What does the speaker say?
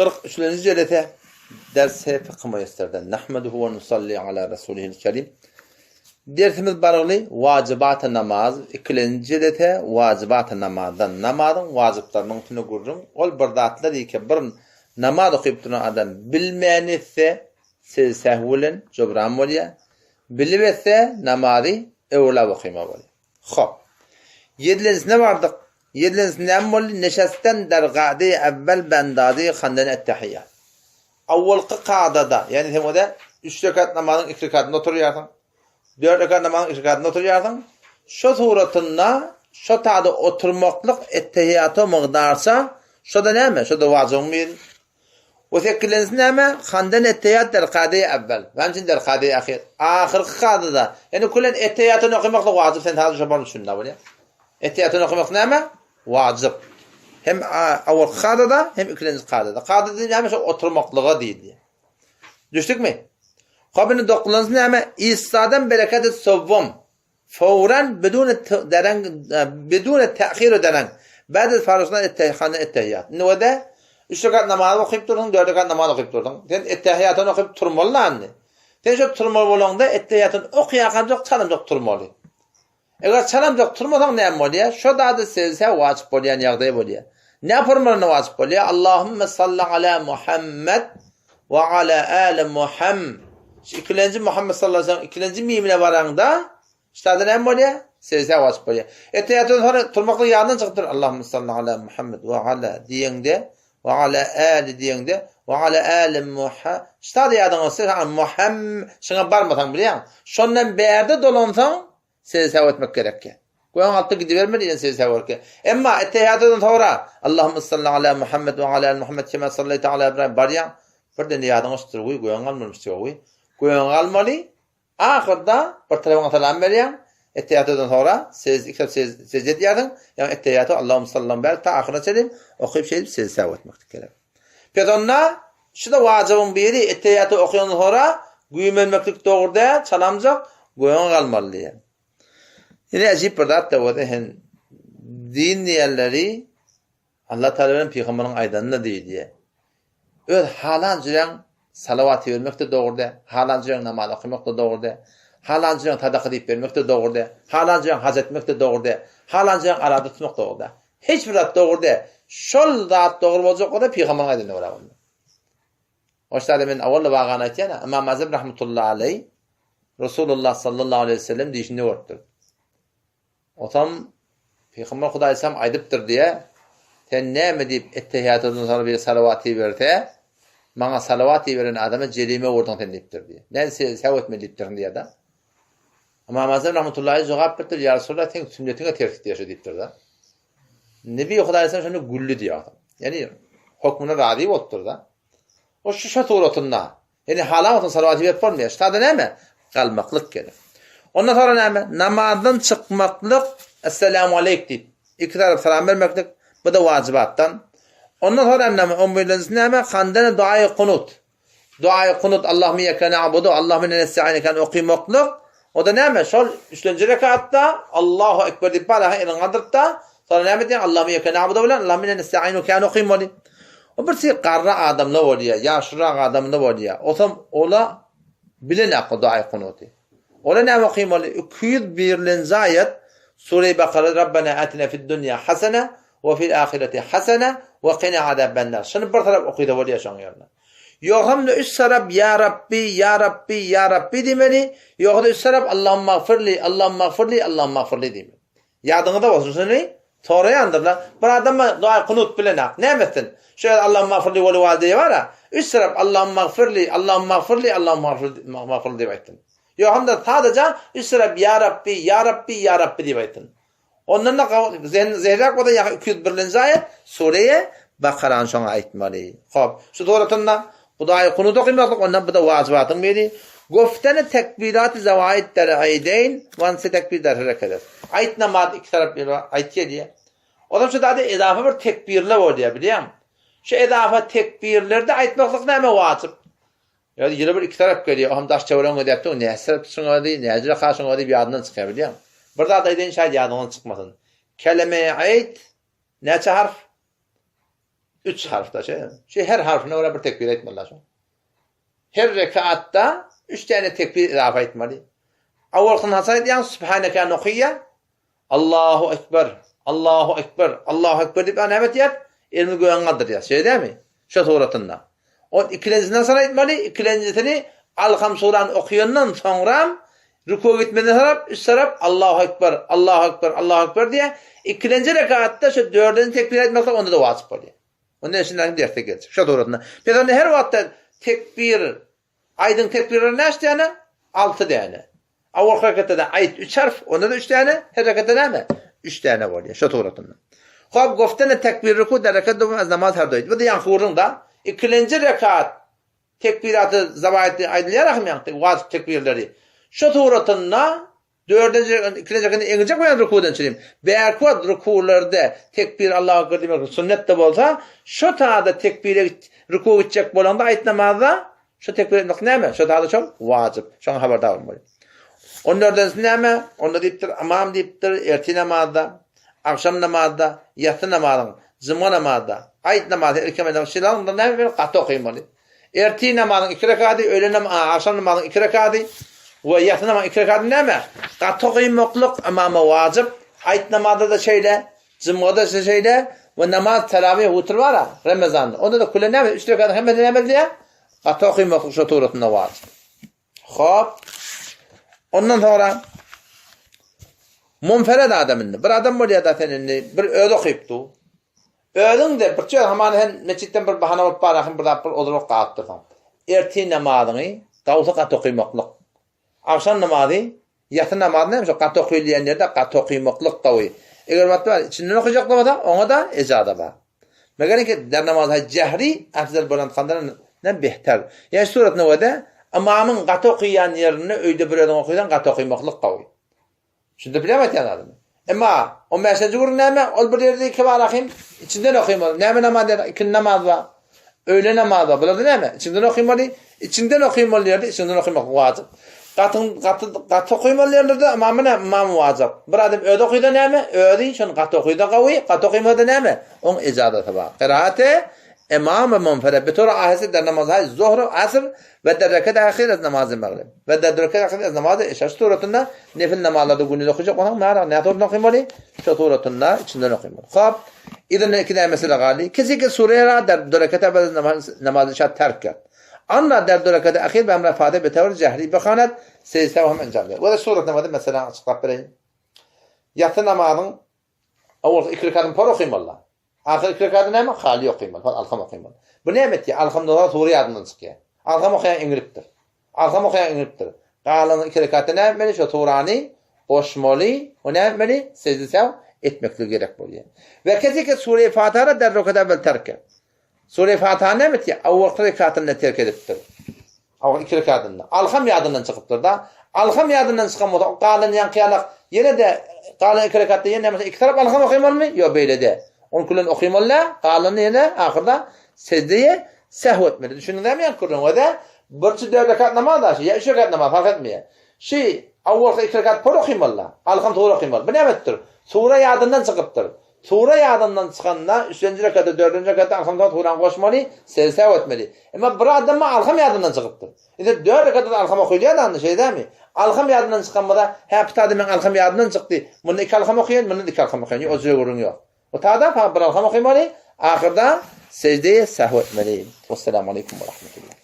43-nji jelese ders-i fykh müýesserden. Nahmeduhu we nusalli ala rasulihil kerim. Dersimiz barygly wajybat namaz, ikilenji jelese wajybat namazdan. Namazyň wajyplarynyň üstünde gürrüň. Ol bir zatlar ýeke bir namaz okyp duran adam bilmän etse, sejde sehw bilen jobran bolýar. Bilip etse, namazy öwrülap okymaly bolýar. Hop. Ýedilenjisine bardyk. Ýedilenjisi näme boldy? Neşesten der ga'de-i evvel be endaze-i handen ettehiýat. Awwalky kadada, ýagny sen o-da üç rekat namazyň iki rekatynda oturýarsyň. Dört rekat namazyň iki rekatynda oturýarsyň. Şo suratynda şo tada oturmaklyk ettehiýata mygdarça, şo-da näme? Şo-da wajybyň biri. We sekilenjisi näme? Handan ettehiýat der kade-i evvel. Näme üçin der kade-i ahir? Ahyrky kadada. Ýagny külen ettehiýatyny okamaklyk wajyp sen sadece şo barny düşündä bolýar. Ettehiýatyny okamak näme? Wajyp. Hem awalky kadada, hem ikilenji kadada. Kada diýip näme şo oturmaklyga diýilýär. Düşdükmi? Hop indi dokuzynjysy näme? Issadan bereketi sowwum. Fowran bidune dereng bidune ta'hir we dereng. Ba'de faruzdan ettehihana ettehiýat. Indi wede üç rekat namaz okyp durdyň, dört rekat namaz okyp durdyň. Sen ettehiýatyny okyp turmaly la indi. Sen şo turmaly bolaňda ettehiýatyny okaýarkaň çalamjak turmaly. Eger çalamjak turmasaň näme bolýar? Şo zady sejde wajyp bolýan ýagdaý bolýar. Näme formalynda wajyp bolýar? Allahümme salli ala Muhammed we ala ali Muham. Şu ikilenji Muhammed sallallahu aleyhi ve sellem ikilenji mimine baraňda ştada näme bolýar? Sejde wajyp bolýar. Ettehiýatdan soňra turmaklyk ýadyndan çykypdyr. Allahümme salli ala Muhammed we ala diýeňde we ala ali diýeňde we ala ali Muha. Ştada ýadyňa düşse, Muham şuňa barmasaň bilýäň. Şondan bärde dolansaň Sejde sehw etmek gerekýär. Göwün alty gidiberme diýen sejde sehw gerekýär. Emma ettehiýatydan soňra Allahumma salli ala Muhammed we ala ali Muhammed kema sallaýta ala Ibrahim barýaň, birden ýadyňa düşdür, wiý göwün galmalymyş diýýär, wiý. Göwün galmaly, ahyrda bir tarapyňa salam berýäň, ettehiýatydan soňra sejde iki tarap sejde edýärsiň, ýagny ettehiýaty Allahumma salli bäri ta ahyryna çenli okyp şeýdip sejde sehw etmeklik gerek. Pes onda şu-da wajybyň biri, ettehiýaty okaýandan soňra güýmenmeklik dogry däl, çalamjak, göňe galmaly diýýär. Ine äjip bir zat-da bolsa hem din diýenleri Allah Taala bilen pygamberiň aýdanyna diýilýär. Öz halan jüreň salawat bermek-de dogry däl, halan jüreň namaz okamak-da dogry däl, halan jüreň sadaka diýip bermek-de dogry däl, halan jüreň haj etmek-de dogry däl, halan jüreň arada tutmak dogry däl. Hiç bir zat dogry däl. Şol zat dogry boljak bolsa pygamberiň aýdanyna görä bolmaly. Oşda men awal wagany aýtýan, Ymam Azam rahmetullahi aleý Resulullah sallallahu aleýhi we sellem diýşini görüpdir. Otam Pygamber Hudaýsam aýdypdyr diýe, sen näme diýip ettehiýatdan soňra bir salawat iberse, maňa salawat iberen adama jerime urduň sen diýipdir diýe. Näme sen säw etmeli diýipdirsiň diýe-de. Ymam Azam rahmetullahi jogap beripdir, Ýa Resulallah, seň sünnetiňe ters diýýär şo diýipdir-de. Nebi Hudaýa şonda güldi diýýär. Ýani hökmüne razy bolupdyr-da. O şu şu suratynda, ýani halam bolsa salawat berip bolmaýar. Ştada näme? Galmaklyk gerek. Ondan sonra näme? Namazdan çykmaklyk, Esselamu aleyk diýip, iki tarap salam bermeklik, bu da wajybatdan. Ondan sonra näme? On birinjisi näme? Handana duaýy kunut. Duaýy kunut Allahümme iyyake na'budu, Allahümme inna nesta'ineke okymaklyk. O-da näme? Şol üçlenji rekatda Allahu ekber diýip baraha eliňi galdyryp-da, soňra näme diýýäň? Allahümme iyyake na'budu bilen Allahümme inna nesta'inuke okymaly. O bir şey garry adamda bolýar, ýaşlyrak adamda bolýar. Osam ola bilenak o duaýy kunuty. Ola näme okymaly? 201-nji aýat Sure-i Bakara Rabbena atina fid dunýa hasene we fil ahireti hasene we qina azabennar. Şuny bir tarap okysa bolýar şoň ýerine. Ýogsam-da üç tarap ýa Rabbi, ýa Rabbi, ýa Rabbi diýmeli, ýogsa-da üç tarap Allahumma gfirli, Allahumma gfirli, Allahumma gfirli diýmeli. Ýadyňyzda bolsun şuny soraýandyrlar. Bir adama dua kunut bilenak. Näme etsin? Şu ýerde Allahumma gfirli we li walideýe bar-a. Üç tarap Allahumma gfirli, Allahumma gfirli, Allahumma gfirli diýip aýtsyn. Ýogsam-da sadaja üç tarap ýa Rabbi, ýa Rabbi, ýa Rabbi diýip aýtsyn. Ondan-da zerräk bolsa ýa 201-nji aýat Sure-i Bakarany şoňa aýtmaly. Hop, şu suratynda Hudaýy kunut okymaklyk ondan bu-da wajybatyň biri. Gofteni tekbiraty zawaid der aýdeýn wanse tekbir der herekedes. Aýt namaz iki tarap ýere aýt gelýär. Ondan şu zada edafa bir tekbirler bolýar bilýäňmi? Şu edafa tekbirlerde aýtmaklyk näme wajyp? Ýa ýene bir iki tarap gelýär, o hem daş töweregiňe edäpdiň, näçe tarap şuňa diý, näce reka şuňa diýip ýadyndan çykýar bilýäňmi? Bir zat aýdaýyn şaýat ýadyňdan çykmasyn. Keleme-i aýt näçe harf? Üç harfda şe. Şu her harfyna görä bir tekbir aýtmaly şu. Her rekatda üç täne tekbir izafa aýtmaly. Awalkyny haçan aýdýaň? Sübhanekany okaýa. Allahu ekber, Allahu ekber, Allahu ekber diýip näme etýär? Elini göge galdyrýar. Şeýle dälmi? Şo suratynda. O ikilenjisini haçan aýtmaly? Ikilenjisini Alham surany okaýandan soňram rukuwa gitmeden sarap, üç sarap Allahu ekber, Allahu ekber, Allahu ekber diýýär. Ikilenji rekatda şu dördünji tekbir aýtmaklyk onda-da wajyp bolýar. Onda şundan derse geljek. Şo suratynda. Pes onda her wagtda tekbir Aýdyň tekbirleri näçe däne? Alty däne. Awalky rekatda-da aýt üç harf, onda-da üç däne, her rekatda näme? Üç däne bolýar, şo suratynda. Hop, goftene tekbir ruku der rekat dowam az namaz her doýt. Bu-da ýaňky gürrüň-da. Ikilenji rekat tekbiraty zawaýytly aýdylýar ahym ýaňky wajyp tekbirleri. Şo suratynda Dördünji, ikinji rekatda eňiljek bolýan rukudan çynym. Bärki wagt rukularda tekbir Allahu ekber diýmek sünnet-de bolsa, şo tada tekbire rukuwa gitjek bolanda aýt namazda şo tekbir aýtmak näme? Şo tada şol wajyp. Şoňa habardar bolmaly. On dördünjisi näme? Onda diýipdir, ymam diýipdir, ertir namazda, agşam namazda, ýassy namazyň, jumga namazda, aýt namazy erkem aýdan şylaňda näme gaty okaýmaly. Ertir namazyň iki rekady, öýle nam agşam namazyň iki rekady we ýassy namazyň iki rekady näme? Gaty gyýmaklyk ymama wajyp. Aýt namazda-da şeýle, jumgada-da şeýle we namaz terawih witr bar-a Ramazanda. Onda-da küle näme? Üç rekadyň hemmesi näme edilýär? Gaty okymaklyk şo suratynda wajyp. Hop. Ondan soňra munfered adam indi. Bir adam bolýar-da sen indi bir özi okyp dur. Özüň-de bir çöl hamana sen metjitden bir bahana bolup barahyn bir zat bir ozurak galyp dursaň. Ertir namazyňy gawsy gaty okymaklyk. Agşam namazy, ýassy namazy näme şo gaty okylýan ýerde gaty okymaklyk gawy. Eger wagt bar içinden okyjak bolsa oňa-da ejaza bar. Meger ki der namazy jehri afzal bolan kandan ne behter. Ýa surat nowede ymamyň gaty okyýan ýerinde öýde bir özüň okysaň gaty okymaklyk gawy. Düşündirip bilýärmi aýtýan zadymy? Emma on bäşinji gürrüň näme? Ol bir ýerde iki bar ahym, içinden okymaly. Näme namaz ýa ikindi namaz bar, öýle namaz bar. Bularda näme? Içinden okymaly. Içinden okymaly ýerde içinden okymak wajyp. Gatyň gaty gaty okymaly ýerlerde ymamy näme? Ymam wajyp. Bir adam özi okysa näme? Özi şony gaty okysa gawy, gaty okymasa näme? Oň ejazasy bar. Kiraate Imam we munfered bi tora ahesi der namazhay zuhr, asr we der rekat ahir ez namazy magrib we der rekat ahir ez namazy işa şu suratynda nefil namazlarda gündiz okajak bolsaň nära nä suratynda okymaly şu suratynda içinden okymaly. Hop idin iki däne mesele galdy. Kisi ki sure ra der du rekat evvel namaz namaz işa terk kert. Anna der du rekat ahir be emre fatiha be tewr cehri behanet secde hem encam eder. We surat namazı mesela açyklap bereýin. Ýatsy namazyň Owalky iki rekatyny por okymaly. Ahyr iki rekaty näme? Haly okymaly, fal alham okymaly. Bu näme etýär? Alhamdan soň sure ýadyndan çykýar. Alham okaýan eňilipdir. Alham okaýan eňilipdir. Galan iki rekatda näme etmeli? Şo surany goşmaly we näme etmeli? Sejde sehw etmekligi gerek bolýar. We kesike sure-i Fatihada der rekata evvel terk et. Sure-i Fatihany näme etýär? Owalky rekatynda terk edipdir. Hawa, iki rekatynda. Alham ýadyndan çykypdyr-da. Alham ýadyndan çykan bolsa, galan ýaňky ýalak ýene-de galan iki rekatda ýene näme iki tarap alham okymalymy? Ýok, beýle däl. Ony külen okymaly däl, galanyny ýene ahyrda sejdeýe sehw etmeli. Düşündiňizmi ýaňky gürrüňi? Özi birçi dört rekat namaz da şi, ýa üç rekat namaz fark etmeýär. Şi awwalky iki rekat por okymaly-da, alham sure okymaly. Bu näme etdir? Sure ýadyndan çykypdyr. Sure ýadyndan çykanda, üçünji rekatda, dördünji rekatda alhamdan surany goşmaly, sejde etmeli. Emma bir adama alham ýadyndan çykypdyr. Indi dört rekatda alham okylýar da, şeýle dälmi? Alham ýadyndan çykan bolsa, hä, bu tada meň alham ýadyndan çykdy. Munda iki alham okaýan, munda iki alham okaýan. Ýok, o jüre gürrüň ýok. O tada faqat bir alham okymaly, ahyrda sejde sehw etmeli. Wessalamu aleýkum we rahmetullah.